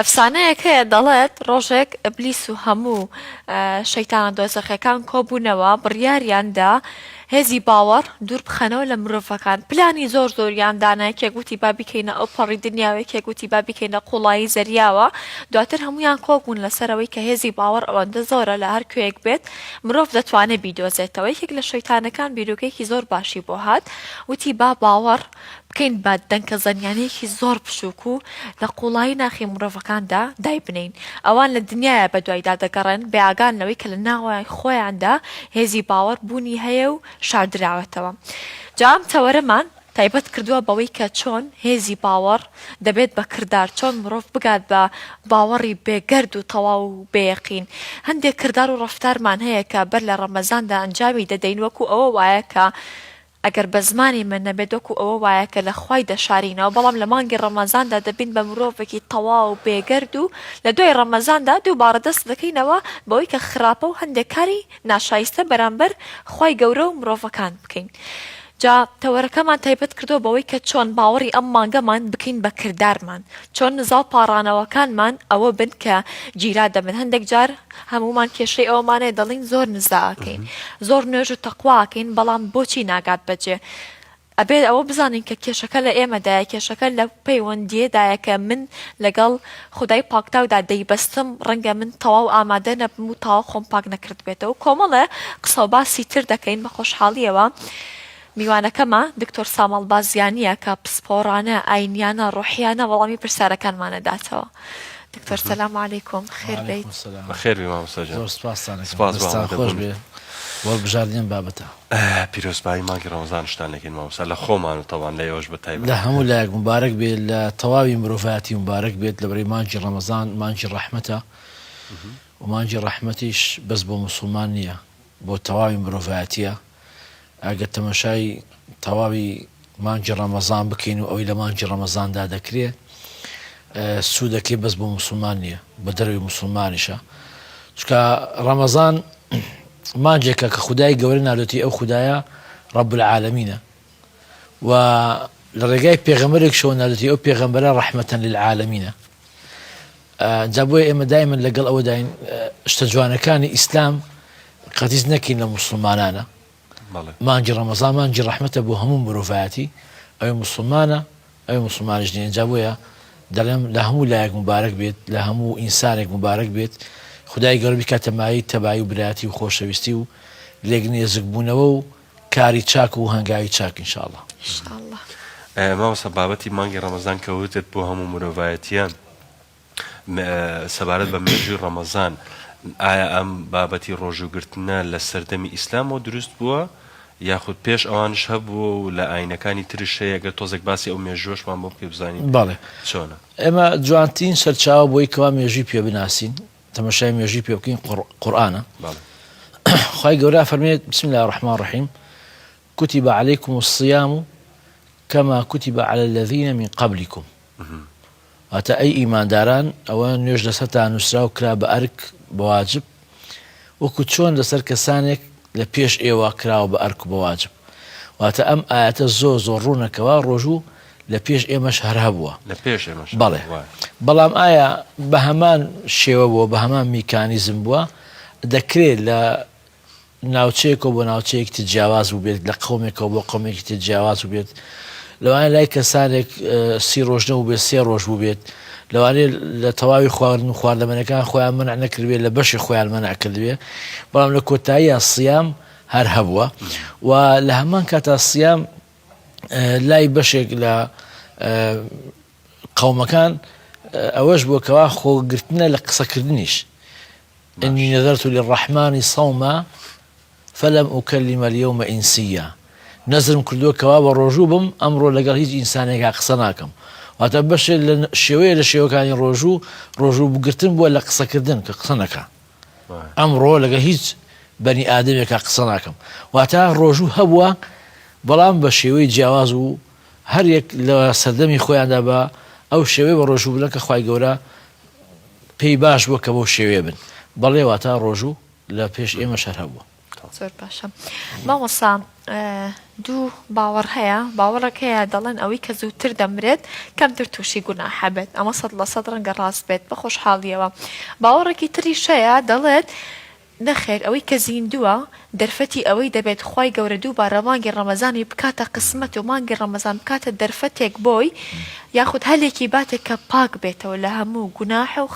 ئەفسانەیەک هەیە دەڵێت ڕۆژێک ئبلیس و هەموو شەیتانە دۆزەخیەکان کۆبوونەوە بڕیاریان دا هێزی باوەڕ دوور بخەنەوە لە مرۆڤەکان پلانی زۆر زۆریان دانا یەکێک وتی با بیکەینە ئەو پەڕی دنیاوە یەکێک وتی با بیکەینە قوڵایی زەریاوە دواتر هەموویان کۆک بوون لەسەر ئەوەی کە هێزی باوەڕ ئەوەندە زۆرە لە هەر کوێیەک بێت مرۆڤ دەتوانێت بیدۆزێتەوە یەکێک لە شەیتانەکان بیرۆکەیەکی زۆر باشی بۆ هات وتی با باوەڕ بکەین بە دەنکە زەنیانەیەکی زۆر بچووک و لە قووڵایی ناخی مرۆڤەکاندا دایبنێین. ئەوان لە دنیایا بەدوایدا دەگەڕێن، بێئاگان لەوەی کە لە ناوەوەی خۆیاندا هێزی باوەڕ بوونی هەیە و شاردراوەتەوە. جا ئەم تەوەرەمان تایبەت کردووە بەوەی کە چۆن هێزی باوەڕ دەبێت بە کردار، چۆن مرۆڤ بگات بە باوەڕی بێگەرد و تەواو و بێیەقین. هەندێک کردار و ڕەفتارمان هەیە کە بەر لە ڕەمەزاندا ئەنجامی دەدەین وەکو ئەوە وایە کە ئەگەر بە زمانی من نەبێت وەکو ئەوە وایە کە لە خوای دەشارینەوە، بەڵام لە مانگی ڕەمەزاندا دەبین بە مرۆڤێکی تەواو بێگەرد و لە دوای ڕەمەزاندا دووبارە دەست دەکەینەوە بەوەی کە خراپە و هەندێک کاری ناشایستە بەرامبەر خوای گەورە و مرۆڤەکان بکەین. جا تەوەرەکەمان تایبەت کردووە بەوەی کە چۆن باوەڕی ئەم مانگەمان بکەین بە کردارمان، چۆن نزا و پاڕانەوەکانمان ئەوە بن کە گیرا دەبن، هەندێک جار هەموومان کێشەی ئەوەمان هەیە دەڵێین زۆر نزا ئەکەین زۆر نوێژ و تەقوا ئەکەین بەڵام بۆچی ناگات بەجێ ئەبێت ئەوە بزانین کە کێشەکە لە ئێمەدایە کێشەکە لە پەیوەندیەدایە کە من لەگەڵ خودای پاکتاودا دەیبەستم ڕەنگە من تەواو ئامادە نەبم و تەواو خۆم پاک نەکردبێتەوە کۆمەڵێ قسە و باسی تر دەکەین بە خۆشحاڵیەوە میوانەکەمە دکتۆر ساماڵ بازیانیە کە پسپۆڕانە ئاینیانە ڕۆحیانە وەڵامی پرسیارەکانمان ئەداتەوە. دکتۆر سلام علیکم خێر بیت. بەخێر بی مامۆستا جان. زۆر سپاستان ئەکەم. سپاس بۆ دەستتان خۆش ئامادەبوونت. بێ بۆ هەڵبژاردنی ئەم بابەتە. پیرۆزبایی مانگی ڕەمەزانشتان لەکەین مامۆستا لە خۆمان و تەبان لە ئێوەش بە تایبەت. لە هەموو لایەک موبارەک بێ لە تەواوی مرۆڤایەتی موبارەک بێت لەبەرەی مانگی ڕەمەزان مانگی ڕەحمەتە و مانگی ڕەحمەتیش بەس بۆ موسوڵمان نییە بۆ تەواوی مرۆڤایەتیە ئەگەر تەمەشای تەواوی مانگی ڕەمەزان بکەین و ئەوەی لە مانگی ڕەمەزاندا دەکرێ سوودەکەی بەس بۆ موسڵمان نییە بە دەرەوەی موسڵمانیشە چونکە ڕەمەزان مانگێکە کە خودای گەورە ناردوێتی ئەو خودایە ڕەب العالمینە و لە ڕێگای پێغەمبەرێکشەوە ناردوێتی ئەو پێغەمبەرە ڕەحمەتەن للعالمینە جا بۆیە ئێمە دایمەن لەگەڵ ئەوەداین شتە جوانەکانی ئیسلام قەتیس نەکەین لە موسڵمانانە. مانگی ڕەمەزان مانگی ڕەحمەتە بۆ هەموو مرۆڤایەتی، ئەوی موسڵمانە ئەوی موسڵمانیش نییە. جا بۆیە دەڵێم لە هەموو لایەک موبارەک بێت، لە هەموو ئینسانێک موبارەک بێت، خودای گەورە بیکاتە مایەی تەبایی و برایەتی و خۆشەویستی و لێک نێزکبوونەوە و کاری چاک و هەنگاوی چاک ان شاء اللە. ان شاء اللە. مامۆستا بابەتی مانگی ڕەمەزان کە وتت بۆ هەموو مرۆڤایەتیە سەبارەت بە مێژووی ڕەمەزان ئایا ئەم بابەتی ڕۆژووگرتنە لە سەردەمی ئیسلامەوە دروست بووە یاخود پێش ئەوانش هەبووە و لە ئاینەکانی ترش هەیە گەر تۆزێک باسی ئەو مێژووەشمان بۆ بکەی بزانین بەڵێ چۆنە؟ ئێمە جوانترین سەرچاوە بۆی کەوا مێژووی پێ بناسین تەمەشای مێژووی پێ بکەین قورئانە خوای گەورە فەرمێت بسم الله الرحمن الرحیم كتب عليكم الصيام كما كتب على الذين من قبلكم واتە ئەی ئیمانداران ئەوە نوێژ لەسەرتان نووسرا و کرا بە ئەرک بە واجب وەکو چۆن لەسەر کەسانێک لە پێش ئێوە کراوە بە ئەرک و بە واجب واتە ئەم ئایەتە زۆر زۆر ڕوونە کەوا ڕۆژوو لە پێش ئێمەش هەر هەبووە. لە پێش ئێمەش هەبووە، بەڵێ. وایە. بەڵام ئایا بە هەمان شێوە بووە، بە هەمان میکانیزم بووە؟ دەکرێت لە ناوچەیەکەوە بۆ ناوچەیەکی تر جیاواز بووبێت، لە قەومێکەوە بۆ قەومێکی تر جیاواز بووبێت. لەوانەیە لای کەسانێک سی ڕۆژ نەبووبێت، سێ ڕۆژ بووبێت. لەوانەیە لە تەواوی خواردن و خواردەمەنیەکان خۆیان مەنع نەکردبێت، لە بەشی خۆیان مەنع کردبێت. بەڵام لە کۆتاییا سیام هەر هەبووە و لە هەمان کاتا سیام لای بەشێک لە قەومەکان ئەوەش بووە کەوا خۆگرتنە لە قسەکردنیش إني نذرت للرحمن صوما فلم أكلم اليوم إنسيا نەزرم کردووە کەوا بە ڕۆژوو بم ئەمڕۆ لەگەڵ هیچ ئینسانێکا قسە ناکەم واتە بەشێک لە شێوەیە لە شێوەکانی ڕۆژوو ڕۆژوو بگرتن بووە لە قسەکردن کە قسە نەکا ئەمڕۆ لەگەڵ هیچ بەنی ئادەمێکا قسە ناکەم. واتە ڕۆژوو هەبووە بەڵام بە شێوەی جیاواز و هەر یەک لە سەردەمی خۆیاندا بە ئەو شێوەی بە ڕۆژوو بنە کە خوای گەورە پێی باش بووە کە بەو شێوەیە بن. بەڵێ واتە ڕۆژوو لە پێش ئێمەش هەر هەبووە. زۆر باشە مامۆستا دوو باوەڕ هەیە باوەڕێک هەیە دەڵێن ئەوەی کە زووتر دەمرێت کەمتر تووشی گوناحە بێت ئەمە 100% ڕەنگە ڕاست بێت بە خۆشحاڵیەوە باوەڕێکی تریش هەیە دەڵێت نەخێر ئەوەی کە زیندووە دەرفەتی ئەوەی دەبێت خوای گەورە دووبارە مانگی ڕەمەزانی بکاتە قسمەت و مانگی ڕەمەزان بکاتە دەرفەتێک بۆی یاخود هەلێکی باتێ کە پاک بێتەوە لە هەموو گوناح و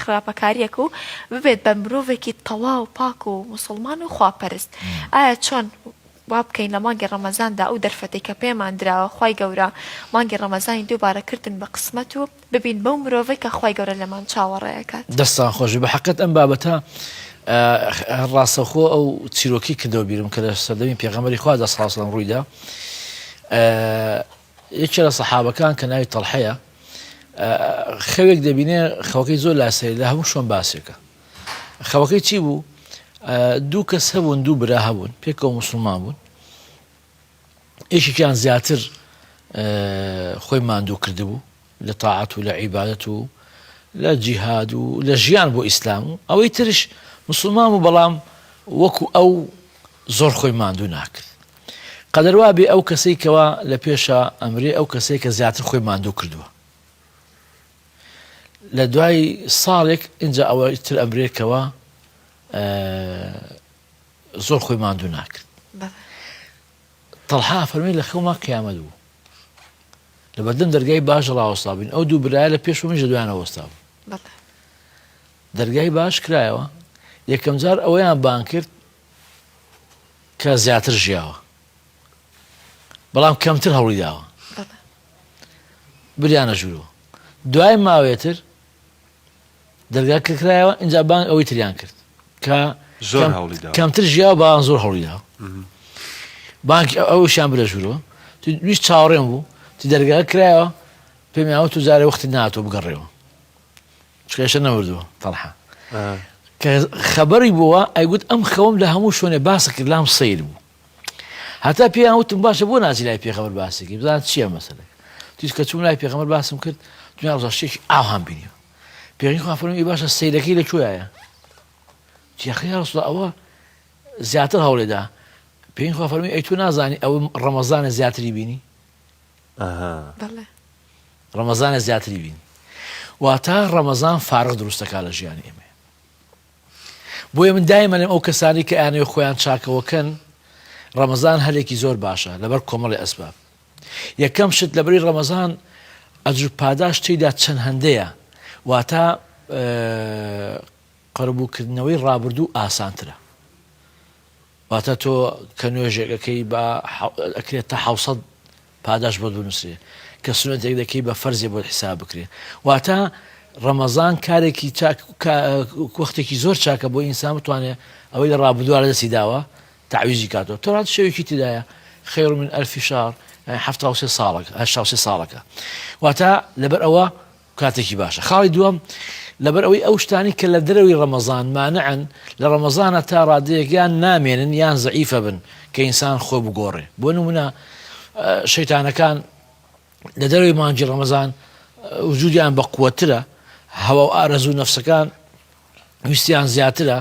خراپەکاریەک و ببێت بە مرۆڤێکی تەواو پاک و موسڵمان و خواپەرست ئایا چۆن وا بکەین لە مانگی ڕەمەزاندا ئەو دەرفەتەی کە پێمان دراوە خوای گەورە مانگی ڕەمەزانی دووبارە کردن بە قسمەت و ببین بەو مرۆڤەی کە خوای گەورە لێمان چاوەڕێ ئەکات. دەستتان خۆش بێ بەحەقیقەت ئەم بابەتە ڕاستەوخۆ ئەو چیرۆکی کردەوە بیرم کە لە سەردەمی پێغەمبەری خوادا صلی اللە علیه و سلم ڕوویدا یەکێ لە سەحابەکان کە ناوی تەڵحەیە خەوێک دەبینێ خەوەکەی زۆر لاسەیە لە هەموو شوێن باسێکە خەوەکەی چی بوو دوو کەس هەبوون دوو برا هەبوون پێکەوە مسلمان بوون یەکێکیان زیاتر خۆی ماندوو کردبوو لە تاعەت و لە عیبادەت و لە جیهاد و لە ژیان بۆ ئیسلام و ئەوەی ترش مسلمان بوو بەڵام وەکو ئەو زۆر خۆی ماندوو ناکرد قەدەر وابێ ئەو کەسەی کەوا لە پێشە ئەمرێ ئەو کەسەی کە زیاتر خۆی ماندوو کردووە لە دوای ساڵێک اینجا ئەوە تر ئەمرێکەوە زۆر خۆی ماندوو ناکرد تەڵحا فەرمی لە خەوما قیامەت بوو لە بەردەم دەرگای باش ڕاوەستا بووین ئەو دوو برایە لە پێش منیش لە دوایانە وەستا بوو دەرگای باش کرایەوە یەکەم جار ئەوەیان بان کرد کە زیاتر ژیاوە بەڵام کەمتر هەوڵی داوە بریانە ژوورەوە دوای ماوەیەتر دەرگا کرایەوە ئینجا بانگ ئەوەی تریان کرد کە زۆر هەوڵی داوە کەمتر ژیاوە بەڵام زۆر هەوڵی داوە بانکی ئەوشیان برە ژوورەوە ویش چاوەڕێم بوو تی دەرگا کرایەوە پێم یاوە تو جارێ وەختی ناتۆ بگەڕێەوە چکێشە نەمردووە تەڵحە کە خەبەری بووە ئەیگوت ئەم خەوم لە هەموو شوێنێ باسە کرد لام سەیر بوو هەتا پێیان وتم باشە بۆ ناچی لای پێخەمەر باسێکی بزان چییە مەسەلەکە تویش کە چووم لای پێخەمەر باسم کرد دنیا ڕزا شتێکی ئاوهام بینیوە پێغی خوا فەرمووی باشە سەیرەکەی لە کوێیە چیاخی یا ڕسوڵ ئەوە زیاتر هەوڵێدا پێی خوا فەرمووی ئەی تۆ نازانی ئەوە ڕەمەزانە زیاتری بینی ڕەمەزانە زیاتری بینی واتە ڕەمەزان فارغ دروستەکە لە ژیانی ئێمە بۆیە من دایم ئەلێم ئەو کەسانەی کە ئەیانەوێ خۆیان چاکەوە کەن ڕەمەزان هەلێکی زۆر باشە لەبەر کۆمەڵی ئەسباب یەکەم شت لەبەری ڕەمەزان ئەجر پاداش تێیدا چەند هەندەیە واتە قەرەبووکردنەوەی ڕابردوو ئاسانترە واتە تۆ کە نوێژێک ئەکەی بە ئەکرێت تا حوسەد پاداشت بۆت بنووسرێ کە سونەتێک دەکەی بە فەرزێ بۆت حساب بکرێ واتە ڕەمەزان کارێکی چاک وەختێکی زۆر چاکە بۆ ئینسان بتوانێ ئەوەی لە ڕابردووە لە دەستی داوە تەعویزی کاتەوە تەنانەت شەوێکی تێدایە خیر من ئەلف شهر یانی 73 ساڵەکە 83 ساڵەکە واتە لەبەر ئەوە کاتێکی باشە. خاڵی دووەم، لەبەر ئەوەی ئەو شتانەی کە لە دەرەوەی ڕەمەزان مانعن، لە ڕەمەزانا تا ڕادەیەک یان نامێنن یان زەعیفە بن کە ئینسان خۆ بگۆڕێ. بۆ نموونە شەیتانەکان لە دەرەوەی مانگی ڕەمەزان وجودیان بە قوەترە، هەوا و ئارەزوو نەفسەکان ویستیان زیاترە،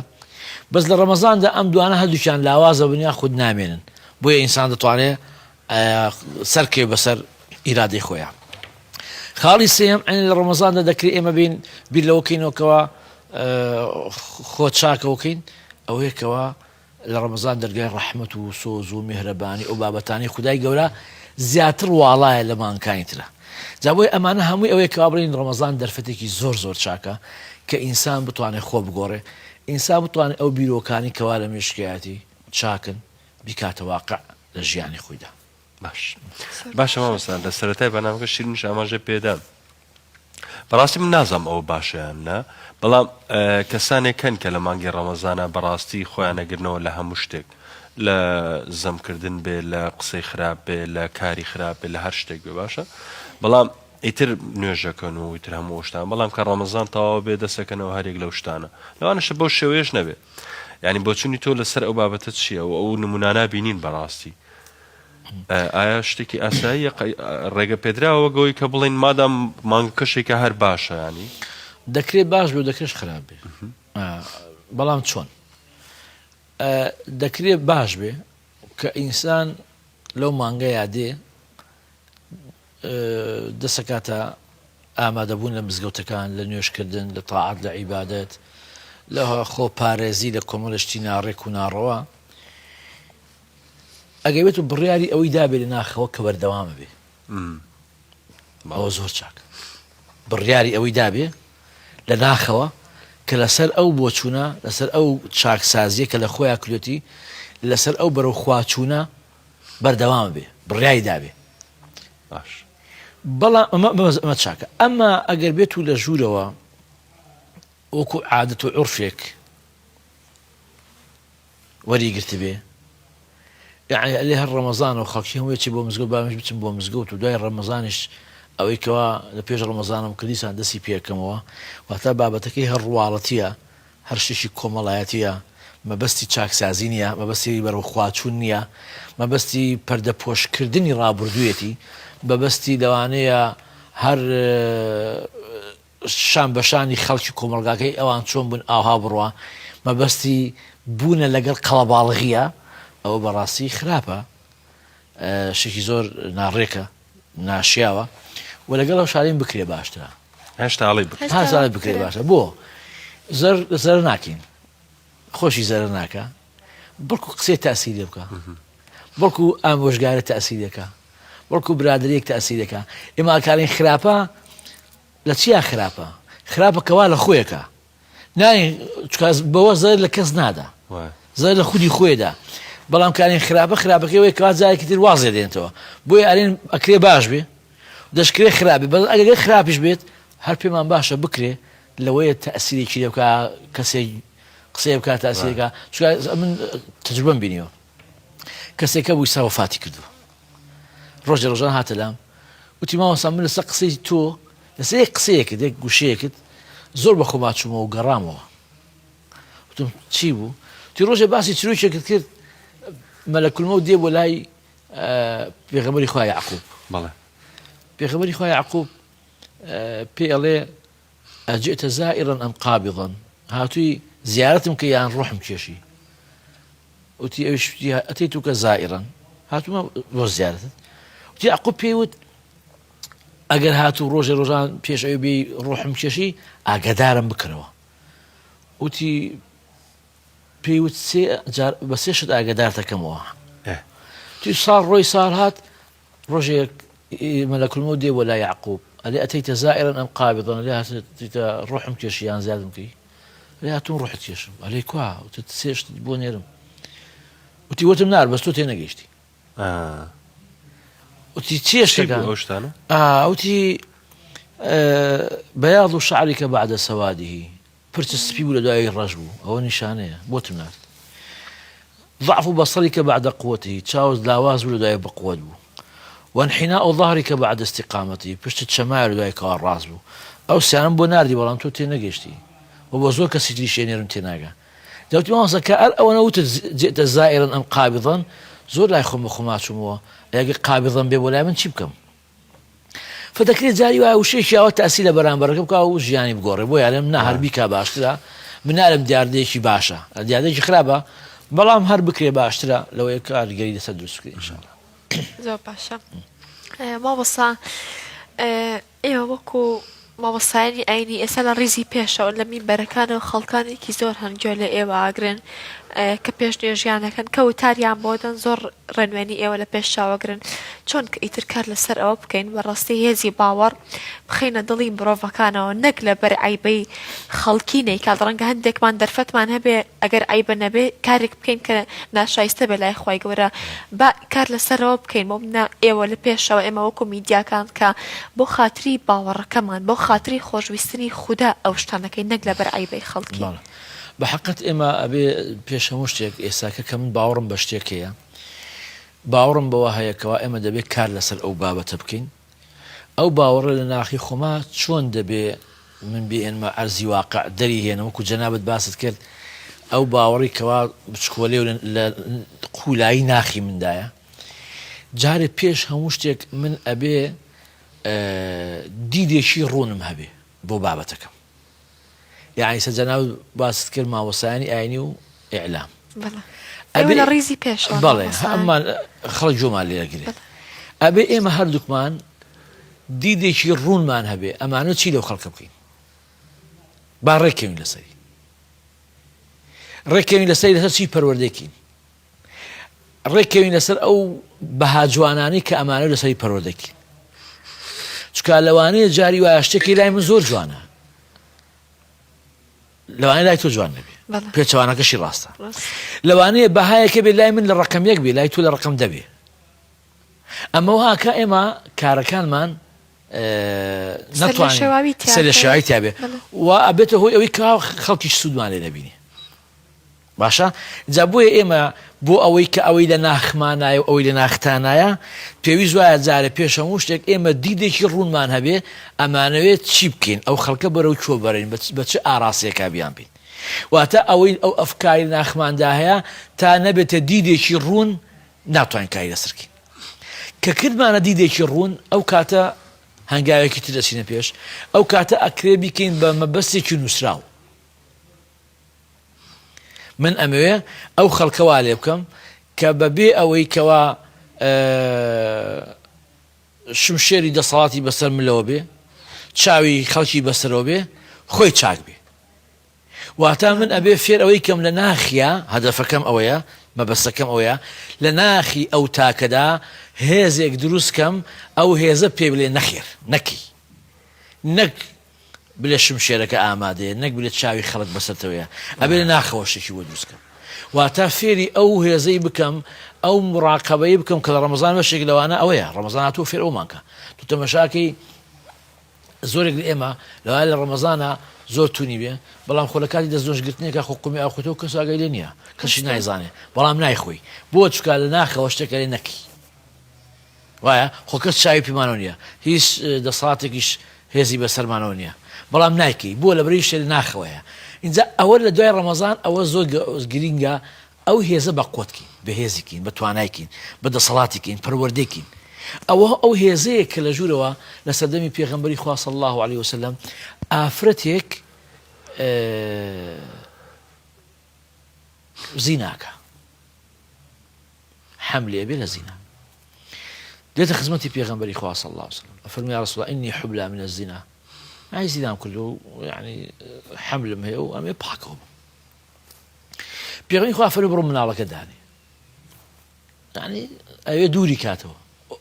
بەس لە ڕەمەزاندا ئەم دوانە هەردووکیان لاوازە بن یاخود نامێنن، بۆیە ئینسان دەتوانێ سەرکەوێ بەسەر ئیرادەی خۆیان. خاڵی سێیەم عین لە ڕەمەزاندا دەکرێت ئێمە بین بیر لەوە کەینەوە کەوا خۆ چاکەوەکەین ئەوەیە کەوا لە ڕەمەزان دەرگای ڕەحمەت و سۆز و میهرەبانی ئەو بابەتانەی خودای گەورە زیاتر واڵایە لە مانگەکانی ترە جا بۆیە ئەمانە هەمووی ئەوەیە کەوا بڵێین ڕەمەزان دەرفەتێکی زۆر زۆر چاکە کە ئینسان بتوانێت خۆ بگۆڕێ ئینسان بتوانێت ئەو بیرۆکانی کەوا لە مێشکیایەتی چاکن بیکاتە واقع لە ژیانی خۆیدا. باش باشە مامۆستا لە سەرەتای بەرنامەکە شیرینیش ئاماژەی پێدا بەڕاستی من نازانم ئەوە باشە یان نا بەڵام کەسانێک هەن کە لە مانگی ڕەمەزانە بەڕاستی خۆیان نەگرنەوە لە هەموو شتێک لە زەمکردن بێ لە قسەی خراپ بێ لە کاری خراپ بێ لە هەر شتێک بێ باشە بەڵام ئیتر نوێژەکەن و ئیتر هەموو شتان بەڵام کە ڕەمەزان تەواو بێ دەسەکەنەوە هەرێک لەو شتانە لەوانەشە بەو شێوەیەش نەبێ یعنی بۆچونی تۆ لەسەر ئەو بابەتە چییە و ئەو نمونانە بینین بەڕاستی ئایا شتێکی ئاساییە ڕێگە پێدراوە وەک ئەوەی کە بڵێین مادام مانگەکەشێکە هەر باشە ینی؟ دەکرێت باش بێ و دەکرێش خراپ بێ بەڵام چۆن؟ دەکرێ باش بێ کە ئینسان لەو مانگەیا دێ دەسەکاتە ئامادەبوون لە مزگەوتەکان لە نوێژکردن لە تاعات لە عیبادەت لە خۆ پارێزی لە کۆمەڵە شتی ناڕێک و ناڕەوا ئەگەر بێت و بڕیاری ئەوەی دابێ لە ناخەوە کە بەردەوامە بێ ئەوە زۆر چاک بڕیاری ئەوەی دابێ لە ناخەوە کە لەسەر ئەو بۆچوونە لەسەر ئەو چاکسازیە کە لە خۆیان کردێتی لەسەر ئەو بەرەو خواچوونە بەردەوام بێ بڕیاری دابێ باش بەڵام ئەمە ئەمە چاکە ئەمە ئەگەر بێت و لە ژوورەوە وەکو عادەت و عورفێک وەری گرتبێ یەعنی ئەلێ هەر ڕەمەزانە و خەڵکی هەمووی چی بۆ مزگەوت با منیش بچم بۆ مزگەوت و دوای ڕەمەزانیش ئەوەی کەوا لە پێش ڕەمەزانم کرد دیسان دەستی پێکەمەوە واتە بابەتەکەی هەر ڕواڵەتیە هەر شتێکی کۆمەڵایەتیە مەبەستی چاکسازی نییە مەبەستی بەرەو خواچوون نییە مەبەستی پەردەپۆشکردنی ڕابردوویەتی مەبەستی لەوانەیە هەر شان بە شانی خەڵکی کۆمەڵگاکەی ئەوان چۆن بوون ئاوها بڕوا، مەبەستی بوونە لەگەڵ قەڵەباڵغییە، ئەوە بەڕاستی خراپە، شتێکی زۆر ناڕێکە، ناشیاوە و لەگەڵ ئەو شارین بکرێ باشترە. هێشتا ئەڵێی بکرێ. هێشتا ئەڵێی بکرێ باشە. بۆ؟ زەر زەرەر ناکەین. خۆشی زەرەر ناکا. بەڵکو قسەی تاسیر لێ بکا. بەڵکو ئامۆژگارە تاسیر لێکا. بەڵکو برادەرێک تاسیر لێکا. ئێمە ئەکارین خراپە لە چیا خراپە؟ خراپە کەوا لە خۆیەکە ناین چکە بەوە زەرەر لە کەس نادا زەرەر لە خودی خۆیدا بەڵام کارین خراپە خراپەکەی وەی کەوا جارێکی تر وازێ دێنێتەوە بۆیە ئەرێن ئەکرێ باش بێ دەشکرێ خراپی بەس ئەگەر خراپیش بێت هەر پێمان باشە بکرێ لەوەیە تەسیرێکی لێ بکا کەسێک قسەیە بکات تاسیرەکە چونکە من تەجروبەم بینیوە کەسێکە بوو سا وەفاتی کردووە ڕۆژێ ڕۆژان هاتە لام وتی مامۆستا من لەسەر قسەی تۆ لەسەر یەک قسەیەکت یەک گوشەیەکت زۆر بە خۆما چوومەوە و گەڕامەوە وتم چی بوو تی ڕۆژێ باسی چروکێکت کرد مەلەکولمەوت دێ بۆ لای پێغەمبەری خوا یعقوب بەڵێ پێغەمبەری خوا یعقوب پێ ئەڵێ ئەجئتە زائرا ئەم قابضا هاتووی زیارەتم کە یان ڕۆحم کێشی وتی ئەویش وتی ئەتەیتوکە زائرا هاتوومە بۆ زیارەتت وتی یعقوب پێی وت ئەگەر هاتوو ڕۆژێ ڕۆژان پێش ئەوی بێی ڕۆحم کێشی ئاگادارم بکەرەوە وتی پێی وت سێ جار بە سێ شت ئاگادار دەکەمەوە توی ساڵ ڕۆی ساڵ هات ڕۆژێک مەلەکولمەوت دێ بۆ لای یعقوب ئەلێ ئەتەیتە زائرا ئەم قابضا ئەلێ هاتیتە ڕۆحم کێشی یان زیادم کەی ئەلێ هاتووم ڕۆحت کێشم ئەلێ کوا وتت سێ شتت بۆ نێرم وتی وتم نار بەس تۆ تێنەگەیشتی وتی چیە شتەکان ئەو شتانە وتی بياض شعرك بعد سواده پرچت سپی بوو لە دوای ڕەش بوو ئەوە نیشانەیە بۆتم نارد ضعف بصرك بعد قوته چاوت لاواز بوو لە دوای بەقوەت بوو وانحناء ظهرك بعد استقامته پشتت چەمایە لە دوای کەوا ڕاست بوو ئەو سیانم بۆ ناردی بەڵام تۆ تێنەگەیشتی و بۆ زۆر کەسی تریش ئەنێرم تێناگا دەوتی مامۆستا کە ئەر ئەوەنە وتت جئت زائرا ئەم قابضا زۆر لای خۆم بە خۆما چوومەوە ئەگەر قابضا بێ بۆ لای من چی بکەم فدەکرێت جاری وایە وشەیەکی ئاوا تاسیر لە بەرامبەرەکە بکا و ژیانی بگۆڕێ بۆیە ئەلێم نا هەر بیکا باشترە من نالێم دیاردەیەکی باشە دیاردەیەکی خراپە بەڵام هەر بکرێ باشترە لەوەی کاریگەری لەسەر دروست بکرێ ان شاء الله. زۆر باشە مامۆستا ئێوە وەکو مامۆستایانی ئاینی ئێستا لە ڕیزی پێشەوەن لە مینبەرەکانەوە خەڵکانێکی زۆر هەن گوێ لە ئێوە ئاگرن کە پێش نوێژیان دەکەن کە وتاریان بۆ دەن زۆر ڕێنوێنی ئێوە لە پێش چاوەگرن چۆن کە ئیتر کار لەسەر ئەوە بکەین بەڕاستی هێزی باوەڕ بخەینە دڵی مرۆڤەکانەوە نەک لەبەر عەیبەی خەڵکی نەیکات ڕەنگە هەندێکمان دەرفەتمان هەبێ ئەگەر عەیبە نەبێ کارێک بکەین کە ناشایستە بێ لای خوای گەورە با کار لەسەرەوە بکەین بۆ منە ئێوە لە پێشەوە ئێمە وەکو میدیاکان کە بۆ خاتری باوەڕەکەمان بۆ خاتری خۆشویستنی خودا ئەو شتانەکەین نەک لەبەر عەیبەی خەڵکی. بەڵێ بە حەقت ئێمە ئەبێ پێش هەموو شتێک ئێستاکە کە من باوەڕم بە شتێک هەیە باوەڕم بەوە هەیە کەوا ئێمە دەبێ کار لەسەر ئەو بابەتە بکەین ئەو باوەڕە لە ناخی خۆما چۆن دەبێ من بێنمە عەرزی واقع دەری هێنم وەکو جەنابت باست کرد ئەو باوەڕی کەوا بچکۆلێ و لە قولایی ناخی مندایە جارێ پێش هەموو شتێک من ئەبێ دیدێکی ڕوونم هەبێ بۆ بابەتەکەم یعنی سە جەنابت باست کرد مامۆستایانی ئاینی و ئیعلام. ئەبێ لە ڕیزی پێشەوە بەڵێ هەمان خەڵک گوێمان لێ ئەگرێ ئەبێ ئێمە هەردووکمان دیدێکی ڕوونمان هەبێ ئەمانە چی لەو خەڵکە بکەین با ڕێککەوین لەسەری ڕێککەوین لەسەری لەسەر چی پەروەردەکەین ڕێککەوین لەسەر ئەو بەها جوانانەی کە ئەمانە لەسەری پەروەردەکەین چکا لەوانەیە جاری وایە شتێکی لای من زۆر جوانە لەوانەیە لای تۆ جوان نەبێ پێچەوانەکەشی ڕاستە لەوانەیە بەهایەکە بێ لای من لە ڕقم یەک بێ لای تۆ لە ڕقم دەبێ ئەمە هاکە ئێمە کارەکانمان نەتوانین سەر لە شێواوی تیاابێ و ئەبێتە هۆی ئەوەی کە خەڵکیش سوودمان لێ نەبینی باشە جا بۆیە ئێمە بۆ ئەوەی کە ئەوەی لە ناخمانایە و ئەوەی لە ناختانایە پێویست وایە جارێ پێش هەموو شتێک ئێمە دیدێکی ڕوونمان هەبێ ئەمانەوێت چی بکەین ئەو خەڵکە بەرەو کوێ بەرین بە چ ئاراستەیەکا بیانبین واتە ئەوەی ئەو ئەفکاری ناخماندا هەیە تا نەبێتە دیدێکی ڕوون ناتوانین کاری لەسەر بکەین کە کردمانە دیدێکی ڕوون ئەو کاتە هەنگاوێکی تر دەچینە پێش ئەو کاتە ئەکرێ بیکەین بە مەبەستێکی نووسراو من ئەمەوێ ئەو خەڵکە وا لێ بکەم کە بەبێ ئەوەی کەوا شمشێری دەسەڵاتی بەسەر ملەوە بێ چاوی خەڵکی بەسەرەوە بێ خۆی چاک بێ واتە من ئەبێ فێر ئەوەی کەم لە ناخیا هەدەفەکەم ئەوەیە مەبەستەکەم ئەوەیە لە ناخی ئەو تاکەدا هێزێک دروست کەم ئەو هێزە پێ بلێ نەخێر نەکی نەک بلێ شمشێرەکە ئامادەیە نەک بلێ چاوی خەڵک بەسەرتەوەیە ئەبێ لە ناخەوە شتێکی بۆ دروست کەم واتە فێری ئەو هێزەی بکەم ئەو مڕاقەبەی بکەم کە لە ڕەمەزان بەشێک لەوانە ئەوەیە ڕەمەزان هاتووە فێر ئەومان کە تو تەمەشاکەی زۆرێک لە ئێمە لەوایە لە ڕەمەزانە زۆر تونی بێ بەڵام خۆ لە کاتی دەستنوێژگرتنێکا خۆ قومی ئاخۆتەوە کەس ئاگای لێ نییە کەسی نایزانێ بەڵام نایخۆی بۆ چکا لە ناخەوە شتێکە لێ نەکی وایە خۆ کەس چاوی پیمانەوە نیە هیچ دەسەڵاتێکیش هێزی بەسەرمانەوە نیە بەڵام نایکەی بۆ لەبەرئەوەی شتێ لە ناخەوەیە ئینجا ئەوە لە دوای ڕەمەزان ئەوە زۆر گرینگە ئەو هێزە بە قوت کەین بەهێزی کەین بە توانای کەین بە دەسەڵاتی کەین پەروەردەی کەین ئەوە ئەو هێزەیە کە لە ژوورەوە لە سەردەمی پێغەمبەری خوا صلی الله علیه وسلم ئافرەتێک زیناکە حەملی ئەبێ لە زینا دێتە خزمەتی پێغەمبەری خوا صلی الله علیه وسلم ئەفەرموێ یا رسول الله انی حبلا من الزنا ئای زینام کردو یعنی حەملم هەیە و ئەمێ پاکەوە بم پێغەمبەری خوا فەرمووی بڕۆ مناڵەکە دانێ یعنی ئەوێ دووری کاتەوە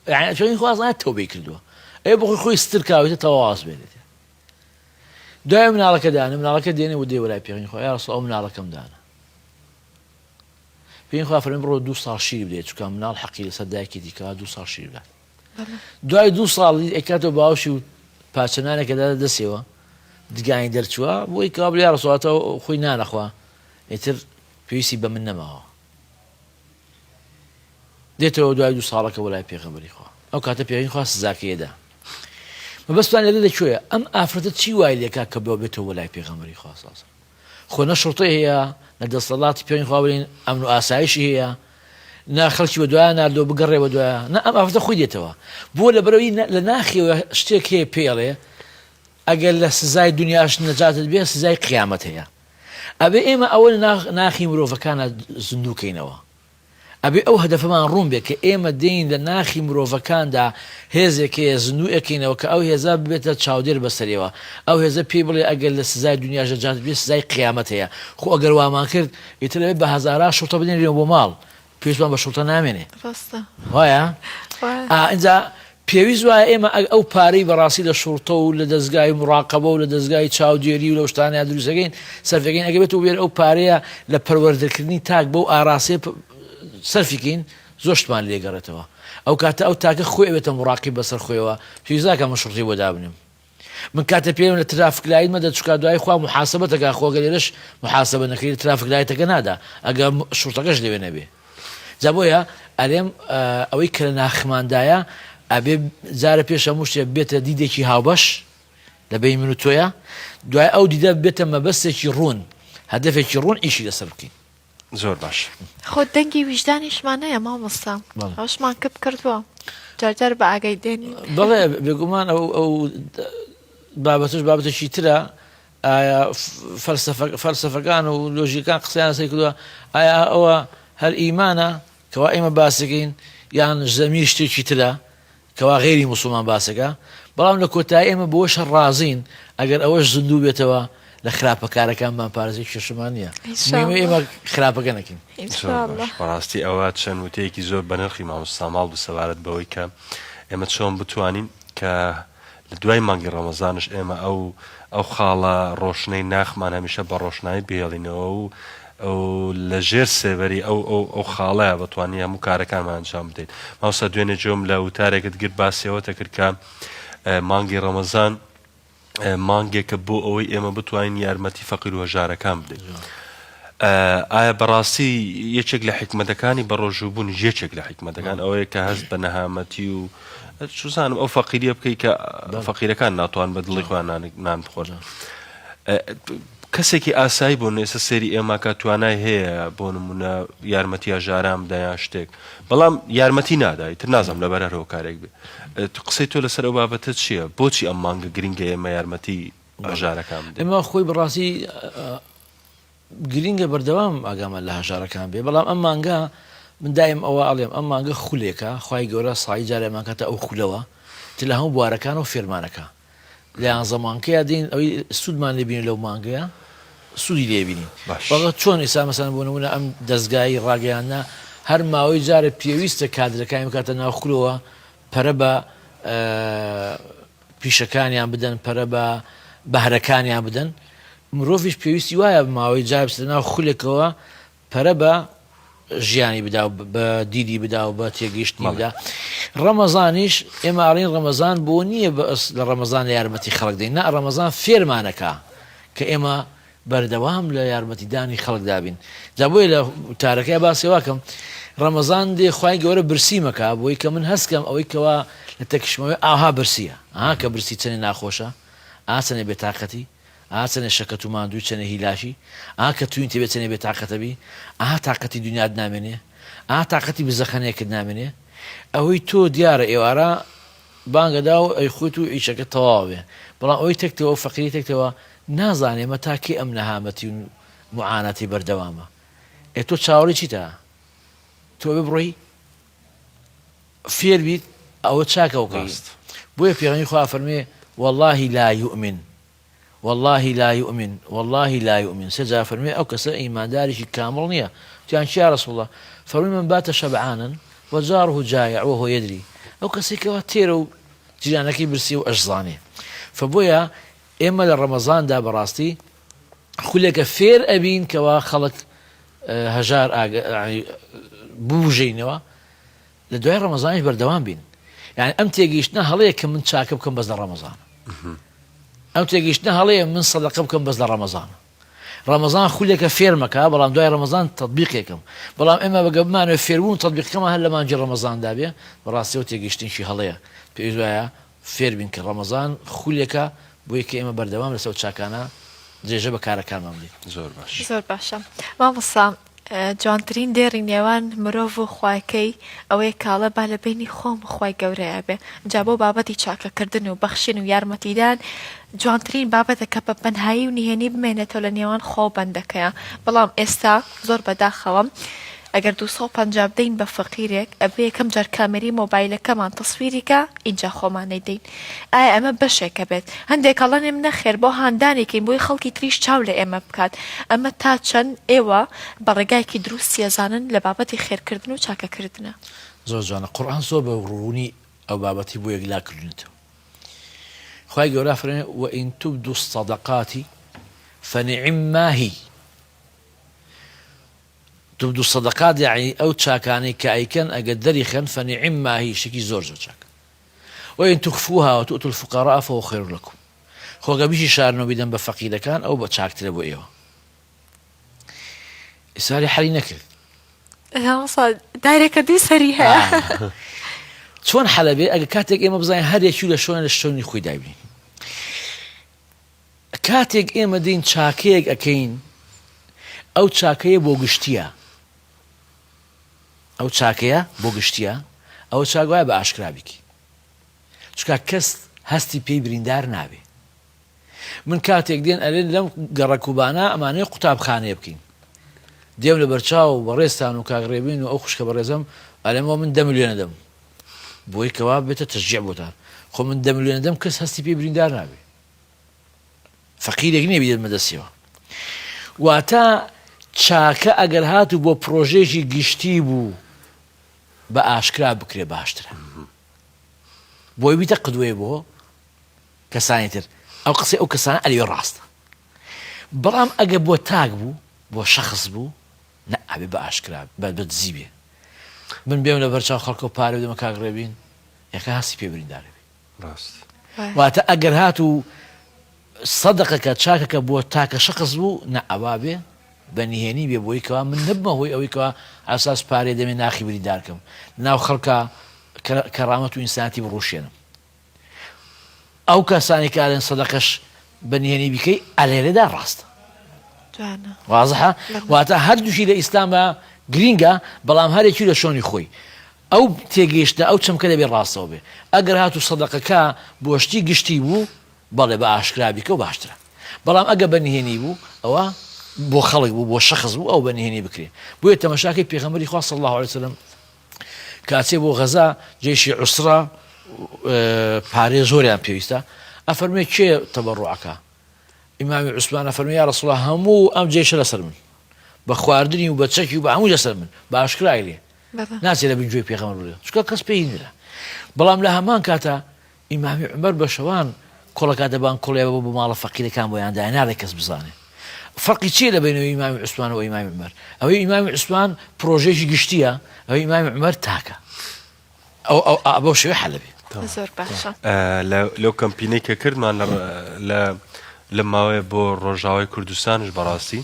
یعنی پێغەمبەری خوا زانێت تەوبەی کردووە ئەوێ بۆ خۆی خۆی ستر کاوێتە تەواواز بێنێت دوای مناڵەکە دانێ مناڵەکە دێنێ و دێ وەلای پێغەمبەری خوا یا رسول الله ئەو مناڵەکەم دانە پێی خوا فەرمی بڕۆ دوو ساڵ شیری بدەیت چونکە مناڵ حەقی لەسەر دایکێتی کەوا دوو ساڵ شیر بدات دوای دوو ساڵ ئەکاتەوە باوشی و پارچە نانێکە دادە دەستیەوە دگانی دەرچووە بۆی کەوا بڵێ یا ڕسوڵاتە خۆی نانەخوا ئیتر پێویستی بە من نەماوە دێتەوە دوای دوو ساڵەکە وەلای پێغەمبەری خوا ئەو کاتە پێغەمبەری خوا سزاکەی ئەدا مەبەستمان لێرە لە کوێیە ئەم ئافرەتە چی وای لێکا کە بۆ بێتەوە وەلای پێغەمبەری خوا صلی الله خۆ نە شوڕتەی هەیە، نە دەستەڵاتی پێی خوا بڵێین ئەمن و ئاسایشی هەیە، نە خەڵکی بە دوایان ناردووە بگەڕێ بە دوایان، نا ئەم ئافرەتە خۆی دێتەوە. بۆ لەبەرئەوەی لە ناخیەوە شتێک هەیە پێی ئەڵێ ئەگەر لە سزای دونیاش نەجاتت بێ سزای قیامەت هەیە. ئەبێ ئێمە ئەوە لە ناخی مرۆڤەکانا زیندوو کەینەوە. ئەبێ ئەو هەدەفەمان ڕوون بێ کە ئێمە دێین لە ناخی مرۆڤەکاندا هێزێک هەیە زیندوو ئەکەینەوە کە ئەو هێزە ببێتە چاودێر بەسەریەوە ئەو هێزە پێی بڵێ ئەگەر لە سزای دونیاش نەجاتت بێ سزای قیامەت هەیە خۆ ئەگەر وامان کرد ئیتر ئەبێ بە هەزاران شوڕتە بنێرینەوە بۆ ماڵ پێویستمان بە شوڕتە نامێنێ ڕاستە وایە وایە. ئا ئینجا پێویست وایە ئێمە ئەگ ئەو پارەی بەڕاستی لە شوڕتە و لە دەزگای موڕاقەبە و لە دەزگای چاودێری و لەو شتانەیا دروست دەکەین سەرف دەکەین ئەگەر بێت و بێت ئەو پارەیە لە پەروەردەکردنی تاک بەو ئاراستەیە سەرفی کەین زۆر شتمان لێ گەڕێتەوە ئەو کاتە ئەو تاکە خۆی ئەبێتە موڕاقیب بەسەر خۆیەوە پێویست ناکا من شوڕتەی بۆ دابنێم من کاتێ پێم لە traffic light مەدە چونکە دوای خوا موحاسەبەت ئەکا خۆ گەر لێرەش موحاسەبە نەکەی traffic light ەکە نادا ئەگە شوڕتەکەش لەوێ نەبێ جا بۆیە ئەرێم ئەوەی کە لە ناخماندایە ئەبێ جارە پێش هەموو شتێ بێتە دیدێکی هاوبەش لە بەین من و تۆیە دوای ئەو دیدە بێتە مەبەستێکی ڕوون هەدەفێکی ڕوون ئیشی لەسەر بکەین. زۆر باش. خۆ دەنگی ویژدانیشمان هەیە مامۆستا ئەوشمان کپ کردووە جار جار بە ئاگای دێنین. بەڵێ بێگومان ئەو ئەو بابەتەش بابەتێکی ترە. ئایا فەلسەفە فەلسەفەکان و لۆژیکان قسەیان لەسەر کردووە ئایا ئەوە هەر ئیمانە کەوا ئێمە باسەکەین یان زەمیر شتێکی ترە کەوا غەیری موسڵمان باسەکە بەڵام لە کۆتایی ئێمە بەوەش هەر ڕازین ئەگەر ئەوەش زیندوو بێتەوە لە خراپەکارەکانمان پارێزی کێشەمان نییە إن شاء مهمە الله ئێمە خراپەکە نەکەین. إن زۆر شاء باش الله. بەڕاستی ئەوە چەند وتەیەکی زۆر بەنرخی مامۆستا ماڵ بوو سەبارەت بەوەی کە ئێمە چۆن بتوانین کە لە دوای مانگی ڕەمەزانش ئێمە ئەو ئەو خاڵە ڕۆشنەی ناخمان هەمیشە بە ڕۆشنایی بهێڵینەوە و و لە ژێر سێبەری ئەو ئەو ئەو خاڵەیا بتوانین هەموو کارەکانمان ئەنجام بدەین. مامۆستا دوێنێ گوێم لە وتارێکت گرت باسی ئەوەتە کرد کە مانگی ڕەمەزان مانگێکە بۆ ئەوەی ئێمە بتوانین یارمەتی فەقیر و هەژارەکان بدەین. ئایا بەڕاستی یەکێک لە حیکمەتەکانی بەڕۆژووبوونیش یەکێک لە حیکمەتەکان ئەوەیە کە هەست بە نەهامەتی و چوزانم ئەو فەقیریە بکەی کە فەقیرەکان ناتوان بە دڵی خۆیان نان بخۆن کەسێکی ئاسایی بۆ ئێستا سێری ئێماکە توانای هەیە بۆ نمونە یارمەتی هەژاران بدە یان شتێک بەڵام یارمەتی نادای تر نازم لەبەر هەر هۆکارێک بێ قسەی تۆ لەسەر ئەو بابەتە چییە؟ بۆچی ئەم مانگە گرنگە ئێمە یارمەتی هەژارەکان بدەین؟ ئێمە خۆی بەڕاستی گرینگە بەردەوام ئاگامان لە هەژارەکان بێ بەڵام ئەم مانگە من دایم ئەوە ئەڵێم ئەم مانگە خولێکە خوای گەورە ساڵی جارێ مانکاتە ئەو خولەوە تر لە هەموو بوارەکانەوە فێرمانەکە لە یانزە مانگەیە دێین ئەوەی سوودمان لێ بینی لەو مانگەیە سوودی لێ بینین باش. بەڵێ چۆن ئێستا مەسەلەن بۆ نموونە ئەم دەزگای ڕاگەیاندنە هەر ماوەی جارێ پێویستە کادرەکانی بکاتە ناو خولەوە پەرە بە پیشەکانیان بدەن، پەرە بە بەهرەکانیان بدەن، مرۆڤیش پێویستی وایە ماوەی جار بچێتە ناو خولێکەوە پەرە بە ژیانی بدا و بە دیدی بدا و بە تێگەیشتنی بدا. ڕەمەزانیش ئێمە ئەڵێین ڕەمەزان بۆ نییە بەس لە ڕەمەزان یارمەتی خەڵک دەین، نا ڕەمەزان فێرمانەکا کە ئێمە بەردەوام لە یارمەتیدانی خەڵکدا بین جا بۆیە لە وتارەکەیا باسی واکەم ڕەمەزان دێ خوای گەورە برسی مەکا بۆی کە من هەست کەم ئەوەی کەوا لە تەکشمەوەی ئاها برسیە ئا کە برسی چەنێ ناخۆشە ئا چەنێ بێتاقەتی ئا چەنێ شەکەت و ماندووی چەنێ هیلاکی ئا کە توین تێبێ چەنێ بێتاقەتە بی ئا تاقەتی دونیات نامێنێ ئا تاقەتی بزەخەنێکت نامێنێ ئەوەی تۆ دیارە ئێوارە بانگەدا و ئەیخۆیت و ئیشەکەت تەواو ئەبێ بەڵام ئەوەی تەکتەوە ئەو فەقیرەی تەکتەوە نازانێ ئەمە تا کەی ئەم نەهامەتی و موعاناتی بەردەوامە ئێ تۆ چاوەڕێی چیتە تۆ ئەبێ بڕۆی فێر بیت ئەوە چاکە وکەی ڕاست. بۆیە پێغەمبەری خوا ئەفەرموێ واللە لا یومن واللە لا یومن واللە لا یومن سێ جار فەرمووی ئەو کەسە ئیماندارێکی کامڵ نییە وتیان کێ یا رسول اللە فەرمووی من بات شبعانا وجاره جائع وهو یدری ئەو کەسەی کەوا تێرە و جیرانەکەی برسیە و ئەشزانێ فبۆیە ئێمە لە ڕەمەزاندا بەڕاستی خولێکە فێر ئەبین کەوا خەڵک هەژار ببوژێینەوە لە دوای ڕەمەزانیش بەردەوام بین یعنی ئەم تێگەیشتنە هەڵەیە کە من چاکە بکەم بەس لە ڕەمەزان ئەم تێگەیشتنە هەڵەیە من سەدەقە بکەم بەس لە ڕەمەزان ڕەمەزان خولێکە فێرمەکە بەڵام دوای ڕەمەزان تطبیقێکم بەڵام ئێمە بەگە بمانەوە فێربوون تطبیقەکەمان هەر لە مانگی ڕەمەزاندا بێ بەڕاستیەوە تێگەیشتنێکی هەڵەیە پێویست وایە فێربین کە ڕەمەزان خولێکە بۆیە کە ئێمە بەردەوام لەسەر چاکانە درێژە بە کارەکانمان بدەین. زۆر باش. زۆر باشە مامۆستا جوانترین دێڕی نێوان مرۆڤ و خوایەکەی ئەوەیە کە ئەڵێ با لە بەینی خۆم و خوای گەورەیا بێ جا بۆ بابەتی چاکەکردن و بەخشین و یارمەتیدان جوانترین بابەتە کە بە پەنهایی و نهێنی بمێنێتەوە لە نێوان خوا و بەندەکەیا بەڵام ئێستا زۆر بەداخەوە ئەگەر 250 بدەین بە فەقیرێک ئەبێ یەکەم جار کامێری مۆبایلەکەمان تەسویری کا ئینجا خۆمان نەیدەین ئایا ئەمە بەشێکە بێت هەندێک ئەڵێن نەخێر بۆ هاندانێکین بۆی خەڵکی تریش چاو لە ئێمە بکات ئەمە تا چەند ئێوە بە ڕێگایەکی دروستی ئەزانن لە بابەتی خێرکردن و چاکەکردنە؟ زۆر جوانە قورئان زۆر بە ڕوونی ئەو بابەتی بۆ یەکلا کردونەتەوە خوای گەورە فەرموێ وان تبدوا الصدقات فنعما هی تبدوا الصدقات یەعنی ئەو چاکانەی کە ئەیکەن ئەگەر دەریخەن فنعما هی شتێکی زۆر زۆر چاکە وان تخفوها وتؤتوا الفقراء فهو خیر لکم خۆ گەر بیشی شارنەوە بیدەن بە فەقیرەکان ئەو بە چاکترە بۆ ئێوە ئیساری حەلی نەکرد دایرەکە دوو سەری هەیە چۆن حەلە بێ ئەگە کاتێک ئێمە بزانین هەر یەکی لە شوێن لە شوێنی خۆی دابین کاتێک ئێمە دێین چاکەیەک ئەکەین ئەو چاکەیە بۆ گشتیە ئەو چاکەیە بۆ گشتیە ئەوە چاک وایە بە ئاشکرا بیکی چونکە کەس هەستی پێی بریندار نابێ. من کاتێک دێن ئەلێن لەم گەڕەک و بانە ئەمانەوێ قوتابخانەیە بکەین دێم لە بەرچاو بەڕێزتان و کاک ڕێبین و ئەو خوشکە بەڕێزەم ئەلێمەوە من دە ملیۆن ئەدەم بۆی کەوا بێتە تەشجیع بۆتان خۆ من دە ملیۆن ئەدەم کەس هەستی پێ بریندار نابێ فەقیرێک نییە بیدەمە دەستیەوە واتە چاکە ئەگەر هاتوو بۆ پرۆژەیەکی گشتی بوو بە ئاشکرا بکرێ باشترە بۆی بیتە قدوەیە بۆ کەسانی تر ئەو قسەی ئەو کەسانە ئەلێ ڕاستە بەڵام ئەگە بۆ تاک بوو بۆ شەخس بوو نە ئەبێ بە ئاشکرا بە دزی بێ من بێم لە بەرچاو خەڵکەوە پارە بدەمە کاک ڕێبین یەکە هەستی پێ بریندارە بێ ڕاست واتە ئەگەر هاتوو سەدەقەکە چاکەکە بۆ تاکە شەخس بوو نە ئەوا بێ بە نهێنی بێ بۆی کەوا من نەبمە هۆی ئەوەی کەوا ئاساس پارێ دەمێ ناخی بریندار کەم ناو خەڵکە کەرامەت و ئینسانەتی بڕوشێنم ئەو کەسانی کە ئەلێن سەدەقەش بە نهێنی بیکەی ئەلێرەدا ڕاستە وازحە واتە هەردووکی لە ئیسلامە گرینگە بەڵام هەرێکی لە شۆنی خۆی ئەو تێگەیشتە ئەو چەمکە دەبێ ڕاستەوە بێ ئەگەر هاتوو سەدەقەکە بۆ شتی گشتی بوو بەڵێ بە ئاشکرا بیکە و باشترە بەڵام ئەگە بە نهێنی بوو ئەوە بۆ خەڵک بوو بۆ شخص بوو ئەو بە نهێنی بکرێ بۆیە تەمەشاکەی پێغەمبەری خوا صلی الله علیه وسلم کە ئەچێ بۆ غەزا جەیشی عوسرە پارەی زۆریان پێویستە ئەفەرموێ کێ تەبەڕوعەکە ئیمامی عوسمان ئەفەرموێ یا رسول الله هەموو ئەم جەیشە لەسەر من بە خواردنی و بە چەکی و بە هەموو لەسەر من بە ئاشکرای لێ ناچێت لە بن گوێی پێغەمبەر بڵێ چونکە کەس پێی نییە بەڵام لە هەمان کاتە ئیمامی عومەر بە شەوان کوڵەکە دەبان کوڵێ بۆ بۆ ماڵە فەقیرەکان بۆیان دایە ناڵێ کەس بزانێ فەرقی چییە لە بەینەوەی ئیمامی عوسمان و ئیمامی عومەر ئەوەی ئیمامی عوسمان پرۆژەیەکی گشتیە ئەوەی ئیمامی عومەر تاکە ئەو ئەو بەو شێوەی حەلە بێ زۆر باشە. لەو کەمپینەی کە کردمان لە لەم ماوەیە بۆ ڕۆژاوای کوردستانش بەڕاستی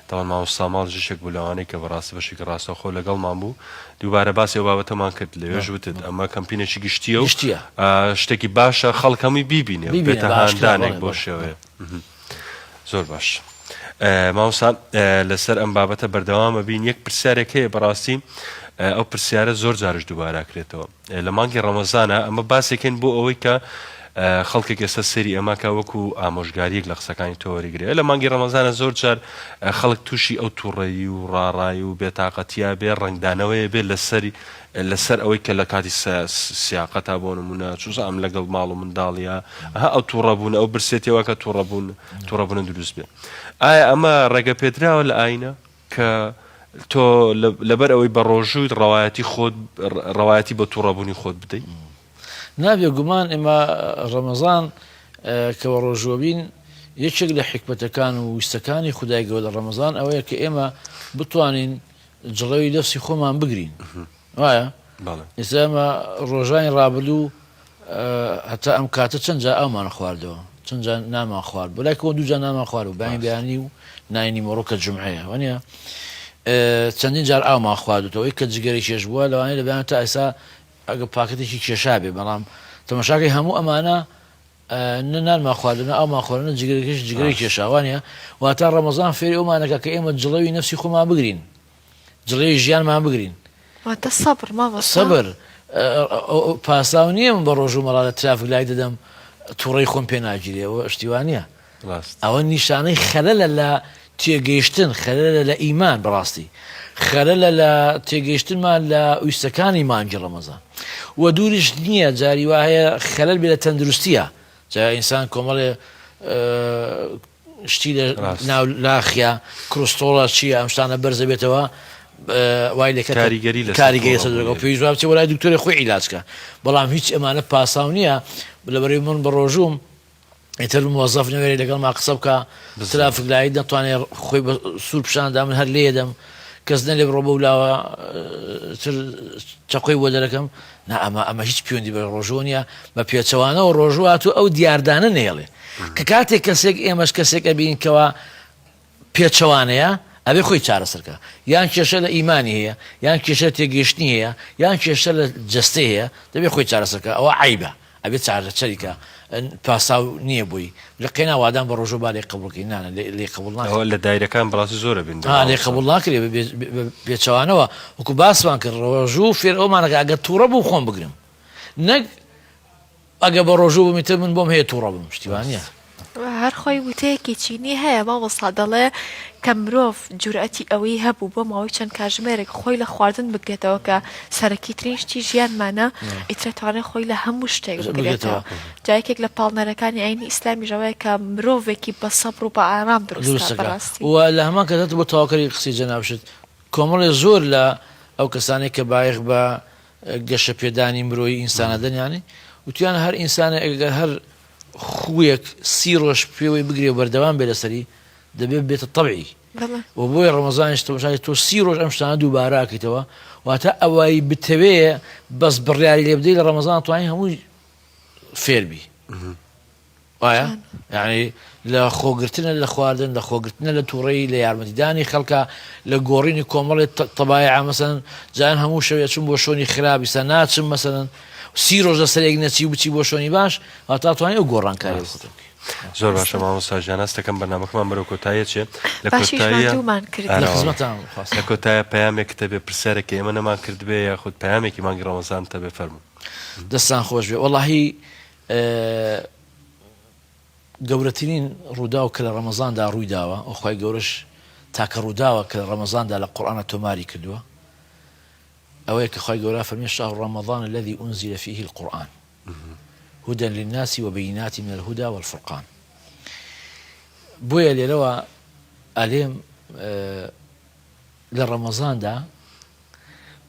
تاوان مامۆستا ماڵ ژشێک بوو لەوانەی کە بەڕاستی بەشێکی ڕاستەوخۆ لەگەڵمان بوو دووبارە باسی ئەو بابەتەمان کرد لەوێش وتت ئەمە کەمپینێکی گشتیە و گشتیە. شتێکی باشە خەڵک هەمووی بیبینێ و بیبینێ بێتە بە ئاشکرا هاندانێک بەڵێ بۆ بەڵێ شێوەیە زۆر باش مامۆستا لەسەر ئەم بابەتە بەردەوامە بین یەک پرسیارێک هەیە بەڕاستی ئەو پرسیارە زۆر جارش دووباراکرێتەوە لە مانگی ڕەمەزانە ئەمە باسێکن بۆ ئەوەی کە خەڵکێک ئێستا سەیری ئێمە کا وەکو ئامۆژگاریەک لە قسەکانی تۆ وەریگرێ لە مانگی ڕەمەزانە زۆر جار خەڵک تووشی ئەو تووڕەیی و ڕاڕایی و بێتاقەتیا بێ ڕەنگدانەوەیە بێ لەسەری لەسەر ئەوەی کە لە کاتی سیاقەتا بۆ نمونە چوزانم لەگەڵ ماڵ و منداڵیا ئەها ئەو تووڕەبوون ئەو برسێتیەوە کە تووڕەبوون تووڕەبوونە دروست بێ ئایا ئەمە ڕێگە پێدراوە لە ئاینە کە تۆ لەبەر ئەوەی بە ڕۆژوویت ڕەوایەتی خۆت ڕەوایەتی بە تووڕەبوونی خۆت بدەیت؟ نا بێگومان ئێمە ڕەمەزان کە بە ڕۆژووە بین یەکێک لە حیکمەتەکان و ویستەکانی خودای گەورە لە ڕەمەزان ئەوەیە کە ئێمە بتوانین جڵەوی نەفسی خۆمان بگرین وایە ئێستا ئێمە ڕۆژانی ڕابردوو هەتا ئەم کاتە چەند جار ئاومان خواردەوە چەند جار نامان خوارد بۆ لای کۆ دوو جار نامان خوارد و بانی بەیانی و نانی نیمەڕۆ کە جومعەیە وانە چەندین جار ئاومان خواردوتەوەی کە جگەری کێش بووە لەوانەیە لە بەیان تا ئێستا ئەگە پاکەتێکی کێشا بێ بەڵام تەمەشاکەی هەموو ئەمانە نە نانمان خواردو نە ئاومان خوارد نە جگەرەکەش جگەرەی کێشا وانە واتە ڕەمەزان فێری ئەومانەکە کە ئێمە جڵەوی نەفسی خۆمان بگرین جڵەوی ژیانمان بگرین واتە سەبر مامۆستا سەبر پاساو نییە من بە ڕۆژ و مەڕا لە ترافیک لای دەدەم تووڕەی خۆم پێ ناگیرێ ئەوە شتی وا نییە ڕاست ئەوە نیشانەی خەلەلە لە تێگەیشتن خەلەلە لە ئیمان بەڕاستی خەلەلە لە تێگەیشتنمان لە ویستەکانی مانگی ڕەمەزان و دووریش نییە جاری وا هەیە خەلەل بێ لە تەندروستیە جا ئینسان کۆمەڵێ شتی لە ناو لاخیا کڕستۆڵە چییە ئەم شتانە بەرزە بێتەوە وای لێکە کاریگەری لە کاریگەری لەسەر درۆگە پێویست وا بچێ وەلای دکتۆرێ خۆی عیلاج کە بەڵام هیچ ئەمانە پاساو نییە لەبەرەی من بە ڕۆژووم ئیتر مۆزەف نەوێرێ لەگەڵما قسە بکا ترافک لایت نەتوانێ خۆی بە سوور پیشاندا من هەر لێدەم کەس نەلێ بڕۆ بەو لاوە تر چەقۆی بۆ دەرەکەم نا ئەمە ئەمە هیچ پەیوەندی بە ڕۆژوو نییە بە پێچەوانەوە ڕۆژوو هاتوو ئەو دیاردانە نەهێڵێ کە کاتێک کەسێک ئێمەش کەسێک ئەبین کەوا پێچەوانەیە ئەبێ خۆی چارەسەر کا یان کێشە لە ئیمانی هەیە یان کێشە لە تێگەیشتنی هەیە یان کێشە لە جەستەی هەیە دەبێ خۆی چارەسەر کا ئەوە عەیبە ئەبێ چارەسەری کا پاساو نییە بۆی لە قێنا وادان بە ڕۆژوو با لێی قبوڵ کەین نا نا لێی قبوڵ ناکرێ ئەوە لە دایرەکان بەڕاستی زۆر ئەبینرێ ها لێی مامۆستا. قبوڵ ناکرێ بە پێچەوانەوە وەکو باسمان کرد ڕۆژوو فێر ئەومان ئەکا ئەگەر توڕە بووم خۆم بگرم نەک ئەگەر بە ڕۆژوو بووم ئیتر من بۆم هەیە توڕە بم شتی وا نییە. هەر خۆی وتەیەکی چینی هەیە مامۆستا دەڵێ کە مرۆڤ جورئەتی ئەوەی هەبوو بۆ ماوەی چەند کاژمێرێک خۆی لە خواردن بگرێتەوە کە سەرەکی ترین شتی ژیانمانە ئیتر ئەتوانێت خۆی لە هەموو شتێک بگرێتەوە جا یەکێک لە پاڵنەرەکانی ئاینی ئیسلامیش ئەوەیە کە مرۆڤێکی بە سەبر و بە ئارام دروست کا بەڕاستی. و لە هەمان کاتدا بۆ تەواوکەری قسەی جەنابشت کۆمەڵێ زۆر لە ئەو کەسانەی کە بایەخ بە گەشەپێدانی مرۆیی ئینسان ئەدەن یانی وتویانە هەر ئینسانێک ئەگەر هەر خوویەک سی ڕۆژ پێوەی بگرێ و بەردەوام بێ لەسەری دەبێ ببێتە تەبعی و بۆیە ڕەمەزانیش تەماشای تۆ سی ڕۆژ ئەم شتانە دووبارە ئەکەیتەوە واتە ئەوەی بتەوێ بەس بڕیاری لێ بدەی لە ڕەمەزان توانی هەمووی فێربی وایە یعنی لە خۆگرتنە لە خواردن لە خۆگرتنە لە تووڕەیی لە یارمەتیدانی خەڵکە لە گۆڕینی کۆمەڵێ تەبایع مەسەن جان هەموو شەوێ چون بۆ شۆنی خراپ ئیستا ناچم مەسەن سی ڕۆژ لەسەر یەک نەچی و بچی بۆ شۆنی باش واتا توانی ئەو گۆڕانکاری ڕاست. زۆر باشە مامۆستا گیان هەست دەکەم بەرنامەکەمان بەرەو کۆتایی ئەچێ لە باشیش کۆتاییە ماندوومان کردی. لە ئارەوەڵا خزمەتان خواستم. لە کۆتایە پەیامێکت هەبێ پرسیارێک کە ئێمە نەمان کردبێ یاخود پەیامێکی مانگی ڕەمەزانت هەبێ فەرموو. دەستان خۆش بێ وەڵاهی گەورەترین ڕووداو کە لە ڕەمەزاندا ڕووی داوە و خوای گەورەش تاکە ڕووداوە کە لە ڕەمەزاندا لە قورئانا تۆماری کردووە ئەوەیە کە خوای گەورە فەرمی شهر رمضان الذي انزل فيه القرآن هدى للناس وبينات من الهدى والفرقان بۆیە لێرەوە ئەلێم لە ڕەمەزاندا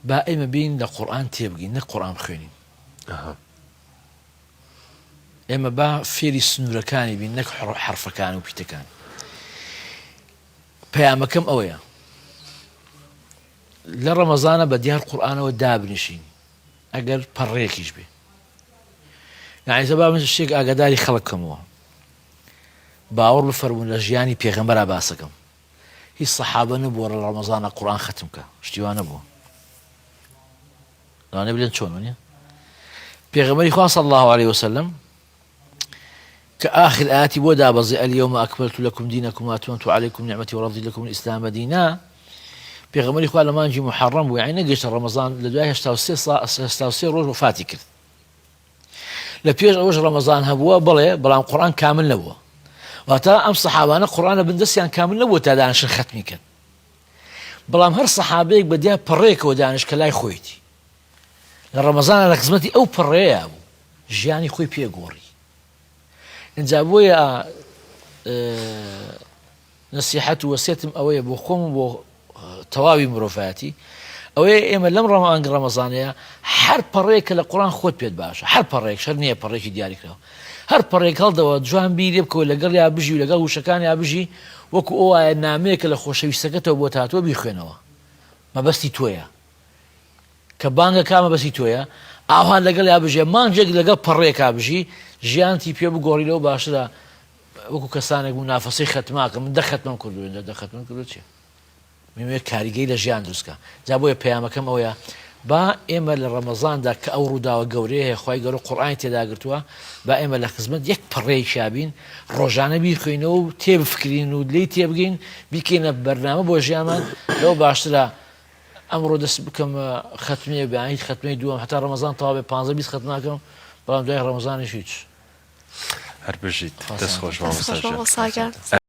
با ئێمە بین لە قورئان تێبگین نەک قورئان بخوێنین ئێمە با فێری سنوورەکانی بین نەک حەرفەکان و پیتەکان. پەیامەکەم ئەوەیە لە ڕەمەزانە بە دیار قورئانەوە دابنیشین ئەگەر پەڕەیەکیش بێ. یعنی با من شتێک ئاگاداری خەڵک کەمەوە باوەڕ بفەرموون لە ژیانی پێغەمبەرا باسەکەم هیچ سەحابە نەبووە لە ڕەمەزانە قورئان خەتم کە شتی وا نەبووە. لەوانەیە بلێن چۆن وەنیە پێغەمبەری خوا صلی الله علیه وسلم کە آخر ئاتی بۆ دابەزی اليوم اکملت لكم دينكم واتممت عليكم نعمتي ورضيت لكم الاسلام دينا پێغەمبەری خوا لە مانگی محەڕەم بوو یعنی نەگەیشتە ڕەمەزان لە دوای 83 ڕۆژ وەفاتی کرد لە پێش ئەوەش ڕەمەزان هەبووە بڵێ بەڵام قورآن کامل نەبووە واتە ئەم سەحابانە قورآن لە بندەستیان کامل نەبووە تا دانیشن خەتمی کەن بەڵام هەر سەحابەیەک بە دیار پەڕەیەکەوە دانیشت کە لای خۆیەتی لە ڕەمەزانا لە خزمەتی ئەو پەڕەیەیا بوو ژیانی خۆی پێ گۆڕی ئینجا بۆیە نەسیحەت و وەسێتم ئەوەیە بۆ خۆم و بۆ تەواوی مرۆڤایەتی ئەوەیە ئێمە لەم ڕەمانگ ڕەمەزانەیە هەر پەڕەیەک کە لە قورئان خۆت پێت باشە هەر پەڕەیەک شەر نییە پەڕێکی دیاریکراوە هەر پەڕێک هەڵدەوە جوان بیری لێ بکەوە لەگەڵیا بژی و لەگەڵ وشەکانیا بژی وەکو ئەو وایە نامەیەکە لە خۆشەویستەکەتەوە بۆت هاتووە بیخوێنەوە مەبەستی تۆیە کە بانگەکا مەبەستی تۆیە ئاوها لەگەڵیا بژێ مانگێک لەگەڵ پەڕێکا بژی ژیانتی پێ بگۆڕی لەوە باشترە وەکو کەسانێک مونافەسەی خەتماکە من دە خەتمەم کردووە دە خەتمەم کردووە چیە مەوێ کاریگەی لە ژیان دروست کا جا بۆیە پەیامەکەم ئەوەیە با ئێمە لە ڕەمەزاندا کە ئەو ڕووداوە گەورەیە هەیە خوای گەورە قورئانی تێدا گرتووە با ئێمە لە خزمەت یەک پەڕەیەکیا بین ڕۆژانە بیخوێینەوە و تێبفکرین و لێی تێبگەین بیکەینە بەرنامە بۆ ژیانمان لەوە باشترە ئەمڕۆ دەست بکەم خەتمەیەک بەیانی خەتمەی دووەم هەتا ڕەمەزان تەواو بێ پانزە 20 خەتمە ئەکەم بەڵام دوای ڕەمەزانیش هیچ. هەر بژیت دەست خۆش مامۆستا گیان. دەست خۆش مامۆستا گیان.